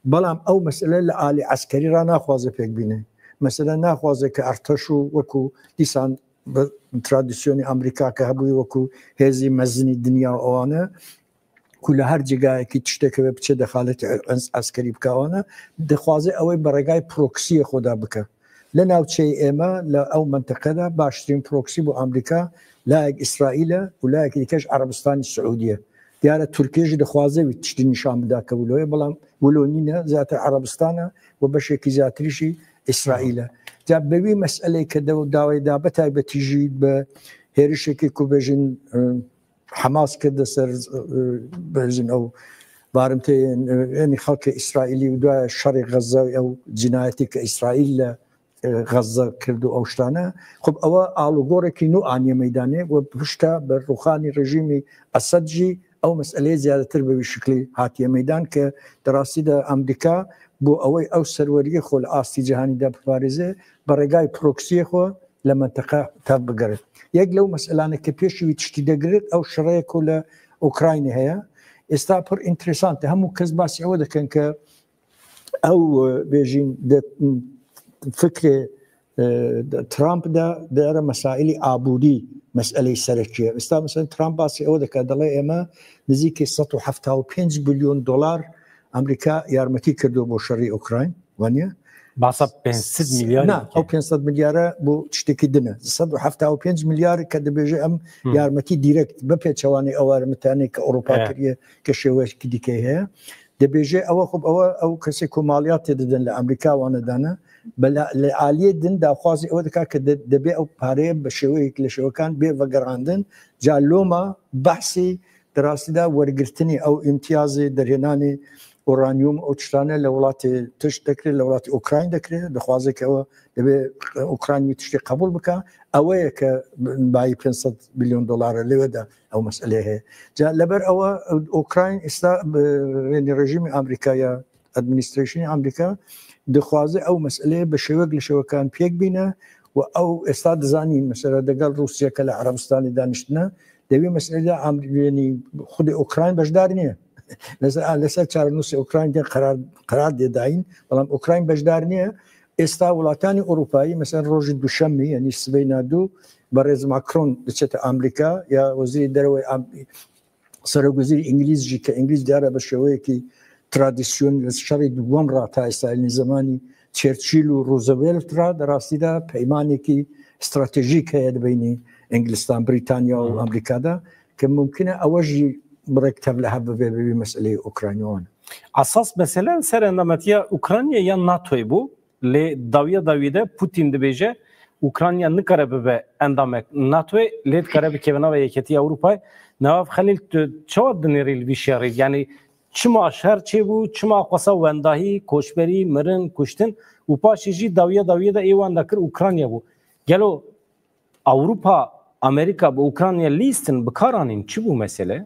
Belam ew mesele li alî eskerî re naxwaze pêk bîne. Mesela naxwaze ke erteş û wekû dîsan bi tradisyonê Amerîka ke hebûyî wekû hêzî mezinî dinya û wan e, ku li her cigayekî tiştek hebe biçe dexaletê es-, eskerî bike wan e, dixwaze ew ê bi regayê proksiyê xwe de bike. لە ناوچەی ئێمە لە ئەو منتەقەدا باشترین پرۆکسی بۆ ئەمریکا لایەک ئیسرائیلە و لایەکی دیکەش عەرەبستانی سعودیە. دیارە تورکیە ژی دەخوازێ وی تشتی نیشان بدا کە ولۆیە، بەڵام ولۆ نینە، زیاتر عەرەبستانە و بەشێکی زیاتریشی ئیسرائیلە. جا بەوی مەسئلەی کە داوای دا بە تایبەتیژی بە هێرشێکی کو بێژین حەماس کردە سەر بێژین ئەو بارمتەیەنی خەڵکی ئیسرائیلی و دوای شەڕی غەزە ئەو جینایەتی کە ئیسرائیل لە غەزە کرد و ئەو شتانە. خب ئەوە ئاڵوگۆڕێکی نو ئانیە مەدانێ و پشتا بە ڕوخانی ڕژیمی ئەسەد ژی ئەو مەسئلەیە زیادەتر بەوی شکلی هاتیە مەدان کە دەڕاستیدا ئەمریکا بۆ ئەوەی ئەو سەروەریە خۆ لە ئاستی جیهانیدا بپارێزێ بە ڕێگای پرۆکسیە خۆ لە منتەقە تەڤ بگەرێت. یەک لەو مەسئلانە کە پێشوی تشتی دەگرێت ئەو شڕەیە کۆ لە ئۆکراینی هەیە. ئێستا پڕ ئینترسانتە، هەموو کەس باسی ئەوە دەکەن کە ئەو بێژین فکرێ ترامپدا دەرە مەسائلی ئابووری مەسئلەی سەرەکیە. ئێستا مەسەن ترامپ باسی ئەوە دەکات، دەڵێ ئێمە نزیکی سەد و حەفتا و پێنج بلیۆن دلار ئەمریکا یارمەتی کردو بۆ شەڕی ئۆکراین، وانە؟ باسە پێنج سەد ملیار نا، ئەو پێنج سەد ملیارە بۆ تشتێکی دنە. سەد و حەفتا و پێنج ملیار کە دەبێژێ ئەم یارمەتی دیرەکت بە پێچەوانی ئەوارمتانێک کە ئەوروپا کردە کە شێوەیەکی دیکەی هەیە. دەبێژێ ئەوە خب ئەوە ئەو کەسێک کۆماڵیات تێدەدەن لە ئەمریکا وانەدانە بە لە عالیە دن داخوازی ئەوە دەکات کە دەبێ ئەو پارەیە بە شێوەیەک لە شێوەکان بێ ڤەگەڕاندن. جا لۆمە بەحسی دەڕاستیدا وەرگرتنی ئەو ئیمتیازی دەرهێنانی ئۆرانیوم ئەو تشتانە لە وڵاتی تشت دەکرێت، لە وڵاتی ئۆکراین دەکرێت، دەخوازێکەوە دەبێت ئۆکراین وی تشتی قبول بکە. ئەوەیە کە بایی پێنج سەد بلیۆن دلارە لەوێدا ئەو مەسئلەیە هەیە. جا لەبەر ئەوە ئۆکراین ئێستا ڕێنی ڕژیمی ئەمریکایە ئەدمینیستریشنی ئەمریکا دەخوازێ ئەو مەسئلەیە بە شێوەک لە شێوەکان پێک بینە و ئەو ئێستا دەزانین مەسەلە دەگەڵ رووسیا کە لە عەرەبستانی دانیشتنە دەوی مەسئلەدا ئەمرێنی خودی ئۆکراین بەشدار نییە. لەسەر لەسەر چارەنووسی ئۆکراین دێ قرار قرار دێداین، بەڵام ئۆکراین بەشدار نییە. ئێستا وڵاتانی ئەوروپایی مەسەن ڕۆژی دووشەممی یعنی سبەی نادوو بە ڕێز ماکرۆن دەچێتە ئەمریکا یا وەزیری دەرەوەی سەرۆکوەزیری ئینگلیس ژی کە ئینگلیس دیارە بە شێوەیەکی ترادیسیۆن لە شەڕی دووەم ڕا تا ئێستا یعنی زمانی چێرچیل و ڕوزەوێلت را دەڕاستیدا پەیمانێکی استراتژیک هەیە لە بینی ئینگلستان بریتانیا و ئەمریکادا کە ممکنە ئەوەژی بڕێک تەڤ لە هەب ببێ بەوی مەسئلەی ئۆکراینەوەن. ئەساس مەسەلە سەر ئەندامەتیە ئوکرانیا یان ناتۆی بوو. Lê dawiya dawî de Putin dibêje Ukrayna nikare bibe endamek NATOyê, lê dikare bikeve nava Yeketiya Ewropayê. Newaf Xelîl, tu çawa dinêrî li vî şerî? Yanî çima şer çêbû, çima xwesa wendahî, koçberî, mirin, kuştin û paşê jî dawiya dawiyê de ê wenda kir Ukrayna bû. Gelo Ewropa, Amerîka bi Ukrayna lîstin bi kar anîn, çi bû mesele?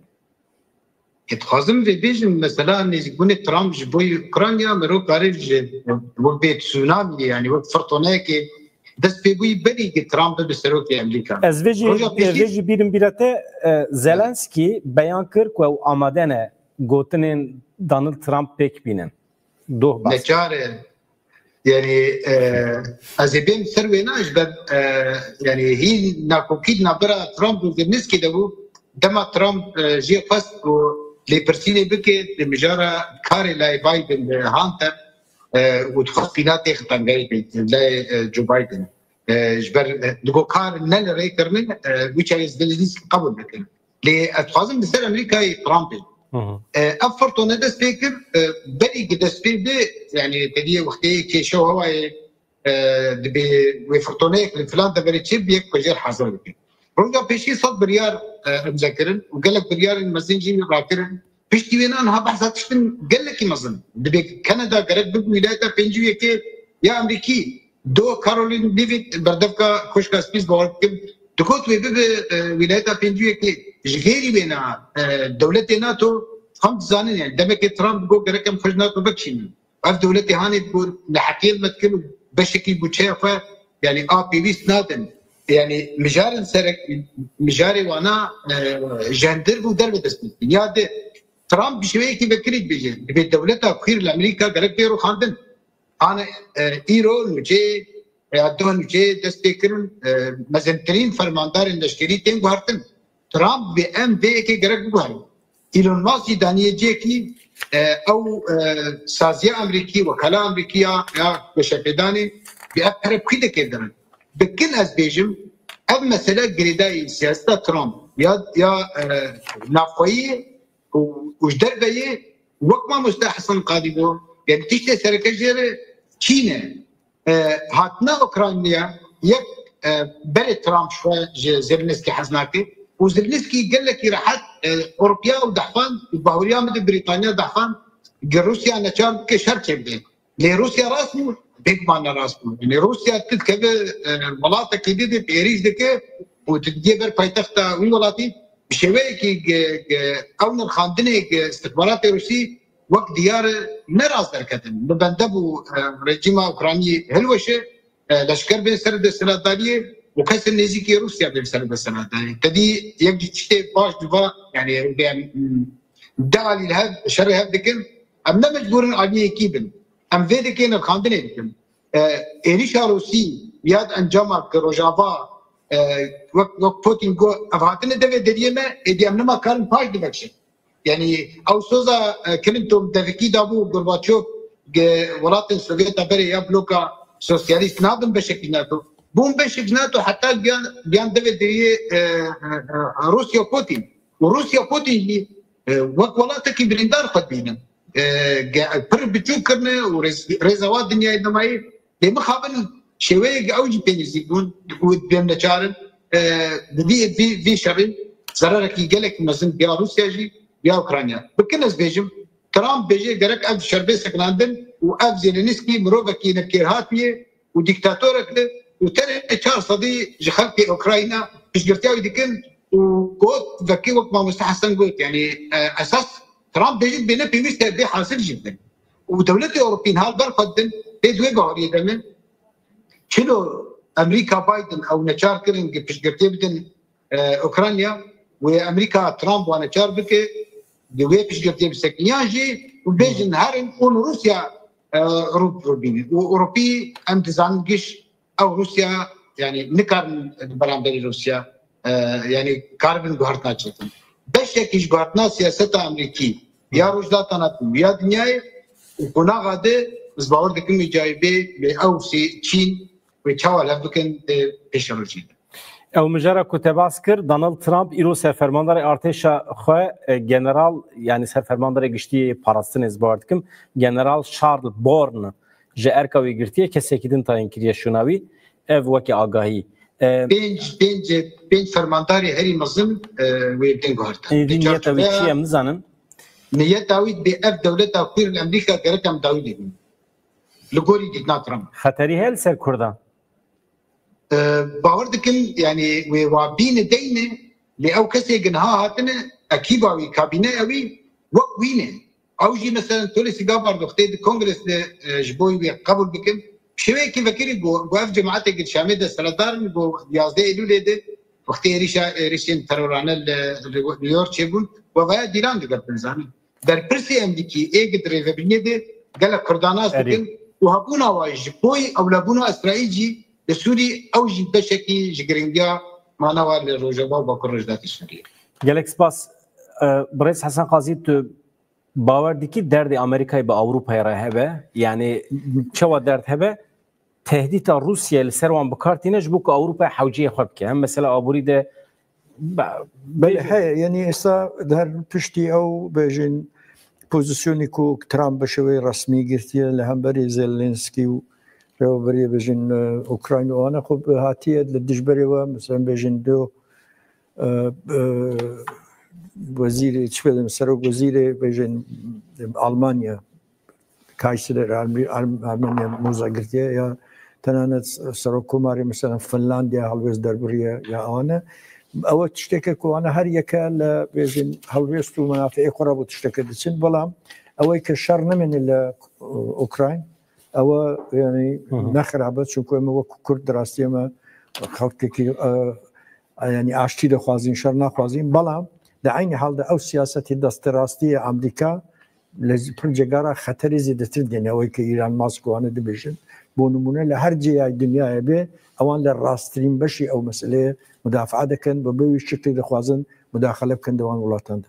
Dixwazim vê bêjim, mesela nêzîkbûnê Trump ji bo Ukrayna mero karê ji wek bê tsunamiyê, yanî wek firtoneyekê dest pê bûyî berî ki Trump bibe serokê Amerîka. Ez vê jî, Roja pêşî vê jî bîrim bîra te, e, Zelenskî beyan kir ku ew amade ne gotinên Donald Trump pêk bînin. Doh bas. Neçar e. Yani, e, ez ê bêm ser wêna ji ber, e, yani hî nakokî di navbera Trump û Zelensky de bû. Dema Trump, e, jê xwest ku lêpirsînê bike, di mijara karê layê Biden, e, Hunter, e, û dixwest qîna têxe tengayê pê, layê, e, Joe Biden. E, ji ber, e, digo kar ne li rê kirine, e, wî çayê Zelensky qebûl nekir. Lê ez dixwazim li ser Amerîkayê Trumpê. Hı hı. E, ev firtone dest pê kir, e, berî ki dest pê bê, yani te diyê wextê kêşe û hewayê, e, dibê wê firtoneyek li filan deverê çê bû, yek ku jêr hazir bike. Roja pêşî sed biryar, e, imze kirin û gelek biryarên mezin jî rakirin. Piştî wê niha behsa tiştin gelekî mezin. Dibê Kanada gerek bibe wîlayeta pêncî û yekê ya Amerîkî. Do Caroline Leavitt berdevka Koşka Spî bawer dikim. Digot wê bibe, e, wîlayeta pêncî û yekê. Ji gêrî wê niha, e, dewletê NATO hem dizanin, yani demekê Trump got gerek em xwe ji NATO vekişînin. Ev dewletê hanê digot neheqiyê li me dikin û beşekî budçeya xwe, yani a pêwîst nadin. Yani mijarên serek, mijarê wana, e, ji hundir bû derve dest pê dikin. Ya di Trump bi şêweyekî vekirî dibêje, dibê dewleta xwîr li Amerîka gerek bê rûxandin. Ana, e, îro nûçê ya doh nûçê dest pê kirin, e, mezintirîn fermandarên leşkerî tên guhertin. Trump bê em vê yekê gerek biguherin. Elon Musk jî daniye cihekî, e, ew, e, saziya Amerîkî, wekala Amerîkî ya, ya geşepêdanê, Bi ev pere bi kî dikê dirin? Bi kin ez bêjim, ev mesele girêdayî siyaseta Trump ya, ya e, navxweyî û, û ji derveyê wek mamoste Hesen Qadî bû. Yani tiştê sereke jê re Çîn e. E, hatina Ukraynaya yek e, berê Trump ji xwe ji Zelensky hez nake. Û Zelensky gelekî rehet e, Ewropiya û dehfan û bahuriya min de Brîtanya dehfan gi Rûsya neçar bike şer çêbide. Lê Rûsya rast bû, bêguman ne rast bû. Yani Rûsya tu dikeve e, welatekî dide bi êrîş dike û tu digiye ber paytexta wî welatî bi şêweyekî ge- ge- ew nirxandinê ge istixbaratê Rûsî wek diyar e, ne rast derketin. Bi bende bû e, rejîma Ukraynî hilweşe, e, leşker bên ser desthilatdariyê û kesên nêzîkî Rûsya bên ser desthilatdariyê. Te dî yek ji tiştê baş diva, yani de alî li hev, şerê hev dikin. Em ne mecbûr in aliyê yekî bin. Em vê dikê nirxandinê dikin. E, êrîşa Rûsî ya di encama ki Rojava e, wek, wek Putin got, ev hatine devê deriyê me, êdî em nima karin paş dibexşin. Yani ew soza e, Clinton devikî dabû Gorbaçov ge welatên Sovyeta berê ya bloka sosyalîst nabin beşekî NATO. Bûn beşek NATO heta giyan, giyan devê deriyê e, e, e, Rûsya Putin. Û Rûsya Putin jî e, wek welatekî birîndar xwe dibînin. E, ge- pir biçûk kirine û rêz- rêza wa dinyayê dimayê. Lê mixabin şêweyek ew jî pê nêzîk bûn û dibên neçarin e, bi vî vî vî şerî zererekî gelekî mezin biya Rûsya jî biya Ukrayna. Bikin ez bêjim, Trump bêje gerek ev şer bê sekinandin û ev Zelensky mirovekî nekêrhatî ye û dîktatorek e û tenê çar sedî ji xelkê Ukrayna piştgirtiya wî dikin û got, vekî wek mamoste Hesen got, yani e, esas Trump bêje bê ne pêwîst e bê hasil jî bidin. Û dewletê Ewropî niha li ber xwe didin, tê di wê baweriyê de ne. Çilo Amerîka Biden ew neçar kirin ki piştgirtiyê bidin e, Ukrayna, wê Amerîka Trump wan neçar bike, di wê piştgirtiyê bisekin. Yan jî û bêjin herin û li Rûsya e, rû bi rû bînin. Û Ewropî em dizanin giş ew Rûsya, yani nikarin li beramberî Rûsya e, yani karibin guhertina çêkin. Beşekî ji guhertina siyaseta Amerîkî ya Rojhilata Nato ya dinyayê û qonaxa de ez bawer dikim wî cayê bê lê ew sê Çîn wê çawa lev bikin di pêşerojî de. Ew mijara ku te bas kir, Donald Trump îro serfermandarê artêşa xwe e, general, yani serfermandarê giştiyê parastinê ez bawer dikim, General Charles Bourne ji erka wê girtiye, kesekî din tayîn kiriye şûna wî. Ev weke agahî. E, Pênc, pênc, pênc fermandarê herî mezin e, wê bên guhertin. Êdî niyeta wî çi ye, em nizanin? Niyeta wî dibê ev dewleta xwîr li Amerîka gerek em dawî lê bînin. Li gorî dîtina Trump. Xeterî heye li ser Kurdan? E, bawer dikim, yani wê wa bîne deyne, lê ew kesê ki niha hatine, ekîba wî, kabîneya wî wek wî ne. Ew jî mesela Tulsi Gabbard wextê di kongres de e, ji bo wê qebûl bikin. Şêweyekî vekirî got, got ev cemaetê ki Şamê desthilatdar in, got yazdeh Eylûlê de wextê êrîşa êrîşên terorane li, li New York çêbûn, got vaya dîlan digel pênzanî. Berpirsê Amerîkî ê ki di rêvebiriyê de gelek Kurdan nas Erê. dikin û hebûna wa ji bo ewlebûna Îsraîl jî li Sûrî ew jî beşekî ji giringiya mana wa li Rojava û Bakur Rojhilatê Sûriyê. Gelek spas. E, Birêz Hesen Qazî, tu bawer dikî derdê Amerîkayê bi Ewropayê re hebe? Yani çawa derd hebe? Tehdîta Rûsya li ser wan bi kar tîne ji bo ku Ewropa hewceyê xwe bike. Hem mesela aborî de be- Belê bêjin. Heye, yani êsta di her piştî ew bêjin pozisyonî ku Trump bi şêweyê resmî girtiye li hemberî Zelensky û rêveberiyê bêjin e, Ukrayna û wana xwe hatiye li dijberê we, mesela bêjin do e, e, wezîrê, çi bêjin, serok wezîrê bêjin Almanya, Kayseri, Alm-, Alm-, Almanya moza girtiye ya tenanet serokkomarê mesela Finlandiya helwêst derbiriye ya ane. Ew tişteke ku ane her yeke li bêjin helwêst û menafeê xwe re bo tişteke diçin. Belam ew ke şer nemêne li, e, Ukrayn, ew yani Hı hı. ne xirabe, çünkü em wek Kurd di rastiyê me xelkekî, e, yani aştî dixwazin, şer naxwazin. Belam di eynî hal de ew siyasetê destrastiyê Amerîka li pir cegara xeterê zêdetir dêne, ew ke Elon Musk û ane dibêjin. Bo nimûne li her cihê dinyayê bê, ewan li rasttirîn beşî ew meseleyê mudafaa dikin, bi vê wî şiklî dixwazin mudaxele bikin di wan welatan de.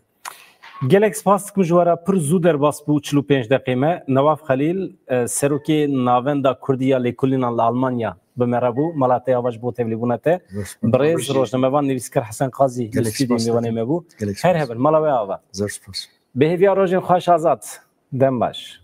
Gelek spas dikim ji we re, pir zû derbas bû, çil û pênc deqê me. Newaf Xelîl, e, serokê Navenda Kurdî ya Lêkolînan li Almanya bi me re bû. Mala te ava ji bo tevlîbûna te. Birêz rojnamevan, nivîskar Hesen Qazî li stûdyoyê mêvanê me bû. Her hebin, mala we ava. Zor spas. Bi hêviya rojên xweş Azad. Dem baş.